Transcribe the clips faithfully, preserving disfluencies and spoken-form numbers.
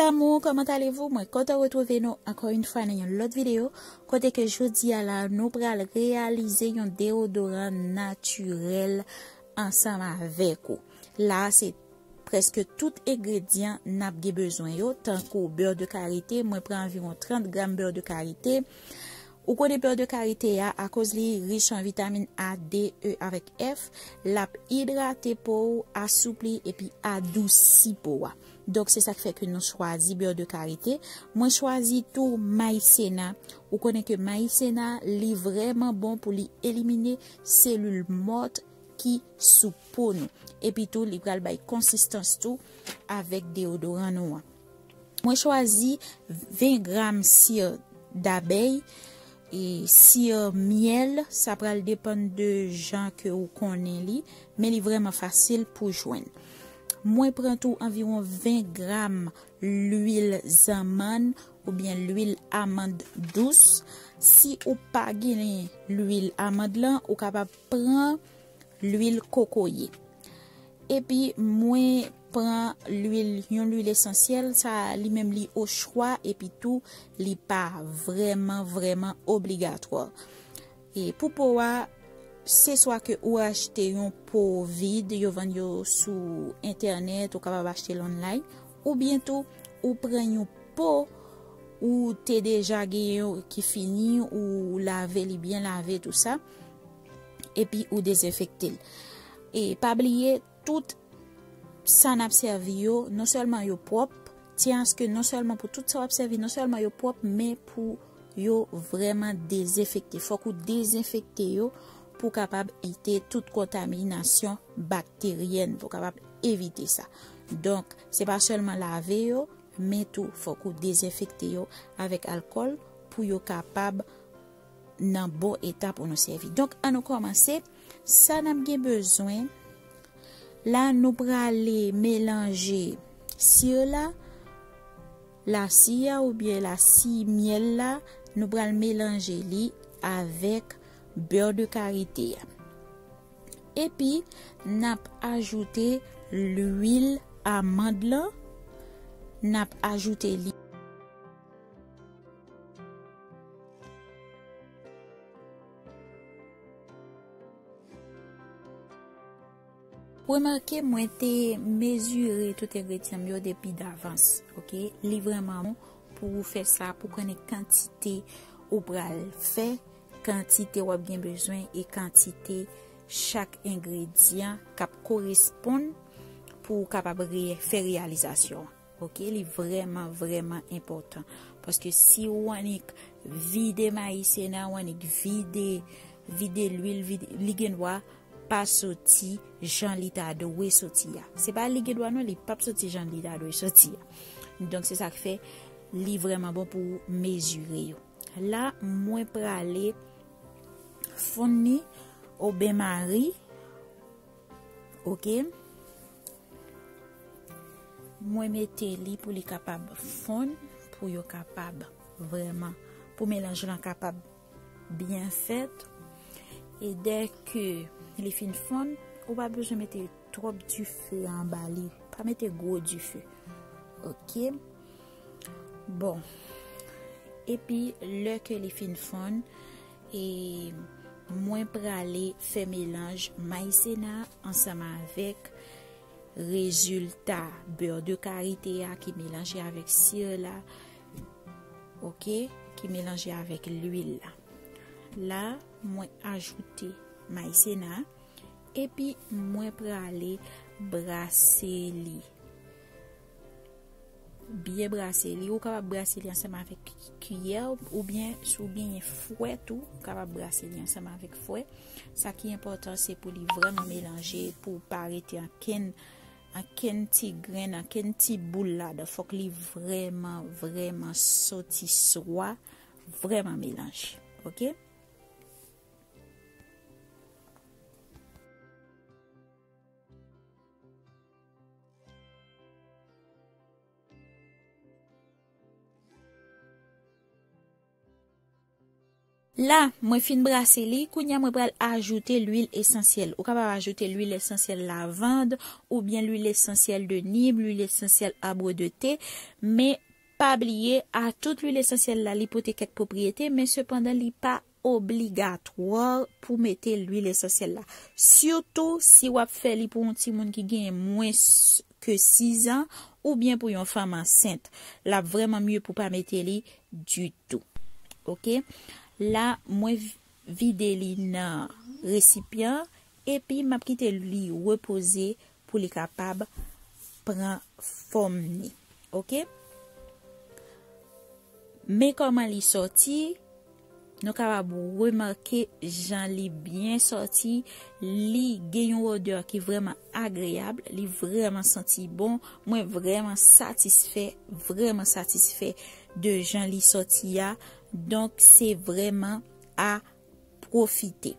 Amour, comment allez-vous? Mwen kontan retwouve nou ankò yon fwa nan yon lòt videyo, kote ke jodi a la, nou pral reyalize yon deodoran natirèl ansanm avèk ou. La, se prèske tout engredyan n ap gen bezwen yo, tankou bè de karite, mwen pran anviwon trant gram bè de karite. Ou konnen bè de karite a, akoz li rich an vitamin A, D, E avèk F, l ap idrate po w, asoupli epi adousi po a. Donk, se sa k fè ke nou chwazi bè de karite. Mwen chwazi tou mayisena. Ou konnen ke mayisena, li vrèman bon pou li elimine selil mò ki sou po nou. Epi tou, li pral bay konsistans tou avèk deodoran nou an. Mwen chwazi ven gram sir dabèy e sir myèl, sa pral depann de jan ke ou konnen li, men li vrèman fasil pou jwenn. Mwen pran tou anviwon ven gram lwil zanmann oubyen lwil amann dous. Si ou pa genyen lwil amann lan, ou kapab pran lwil kokoye. Epi mwen pran lwil, yon lwil esansyèl, sa li menm li ochwa, epi tou li pa vrèman, vrèman obligatwa. E pou po a, se swa ke ou achte yon po vid, yo vann yo sou entènèt, ou kapab achte l online, oubyen tou ou pran yon po ou te deja genyen ki fini, ou lave li byen lave, tou sa, epi ou dezenfekte l. E pa bliye, tout sa n ap sèvi yo, non sèlman yo pwòp, tyen aske non sèlman pou tout sa w ap sèvi, non sèlman yo pwòp, men pou yo vrèman dezenfekte. Fòk ou dezenfekte yo pou w kapab evite tout kontaminasyon bakteryèn, pou w kapab evite sa. Donk, se pa sèlman lave yo, men tou fòk ou dezenfekte yo avèk alkòl pou yo kapab nan bon eta pou nou sèvi. Donk, ann nou kòmanse. Sa n ap gen bezwen, la nou prale melanje sir la, lasi a oubyen lasi myèl la, nou pral melanje li avèk bè de karite a. Epi, n ap ajoute lwil amann lan, n ap ajoute li. Remake, mwen te mezire tout engredyan m yo depi davans, oke? Li vrèman bon pou ou fè sa, pou konnen kantite ou pral fè, kantite w ap gen bezwen e kantite chak engredyan k ap koresponn pou w kapab re-, fè reyalizasyon an. Oke, li vrèman, vrèman enpòtan. Paske si ou annik vide mayi sena, ou annik vide, vide lwil, vide, li gen dwa pa soti jan li ta dwe soti a. Se pa li gen dwa non, li p ap soti jan li ta dwe soti a. Donk, se sa k fè li vrèman bon pou mezire yo. La, mwen prale fonn ni o ben mari. Oke. Mwen mete li pou li kapab fonn, pou yo kapab vrèman, pou melanj lan kapab byen fèt. E dèke li fin fonn, ou pa bezwen mete twòp dife anba li. Pa mete gwo dife. Oke. Bon. Epi, lè ke li fin fonn, e mwen prale fè melanj mayi sena ansanm avèk rezilta bè de karite a ki melanje avèk sir la, oke, ki melanje avèk lwil la. La, mwen ajoute mayi sena, epi mwen prale brase li. Byen brase li. Ou kapab brase li ansanm avèk kiyè, oubyen si w genyen fwèt ou, ou kapab brase li ansanm avèk fwèt. Sa ki enpòtan, se pou li vrèman melanje, pou pa rete ankenn, ankenn ti grenn, ankenn ti boul ladan. Fòk li vrèman, vrèman soti swa, vrèman melanje. Oke? La, mwen fin brase li, kounye a mwen pral ajoute lwil esansyèl. Ou kapab ajoute lwil esansyèl lavand, oubyen lwil esansyèl de nim, lwil esansyèl arbre de thé, men pa bliye, a tout lwil esansyèl la, li pote kèk pwopriyete, men sepandan, li pa obligatwa pou mete lwil esansyèl la. Sitou si w ap fè li pou yon timoun ki gen mwens ke sizan, oubyen pou yon fanm ansent. L ap vrèman mye pou pa mete li ditou. Oke? La, mwen vide li nan resipyan, epi m ap kite li repoze pou li kapab pran fòm ni. Oke? Men kòman li sòti, nou kapab remake jan li byen sòti, li gen yon odè ki vrèman agreyab, li vrèman santi bon, mwen vrèman satisfè, vrèman satisfè de jan li sòti a, donk se vrèman a pwofite.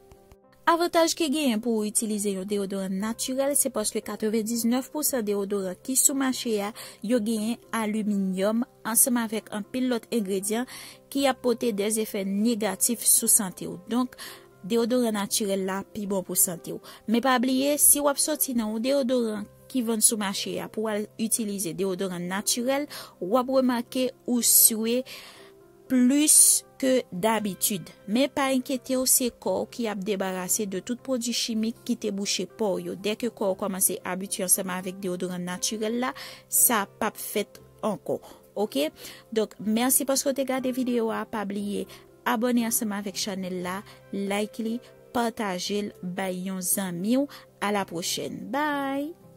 Avantaj ki genyen pou w itilize yon deyodoran natirèl, se paske katrevendiznèf pousan deyodoran ki sou mache a, yo genyen aliminyòm ansanm avèk anpil lòt engredyan ki ap pote de zefè negatif sou sante w. Donk, deyodoran natirèl la pi bon pou sante w. Men pa bliye, si w ap sòti nan yon deyodoran ki vann sou mache a pou w al itilize deyodoran natirèl, w ap remake ou swe plis ke dabitid. Men pa enkyete w, se kò w ki ap debarase de tout pwodui chimik ki te bouche pò w yo. Dèke kò w kòmanse abitye ansanm avèk deyodoran natirèl la, sa p ap fèt ankò. Oke? Donk, mèsi paske w te gade videyo a. Pa bliye abòne ansanm avèk chanèl la, like li, pataje l bay yon zanmi w. A la pwochèn. Bye!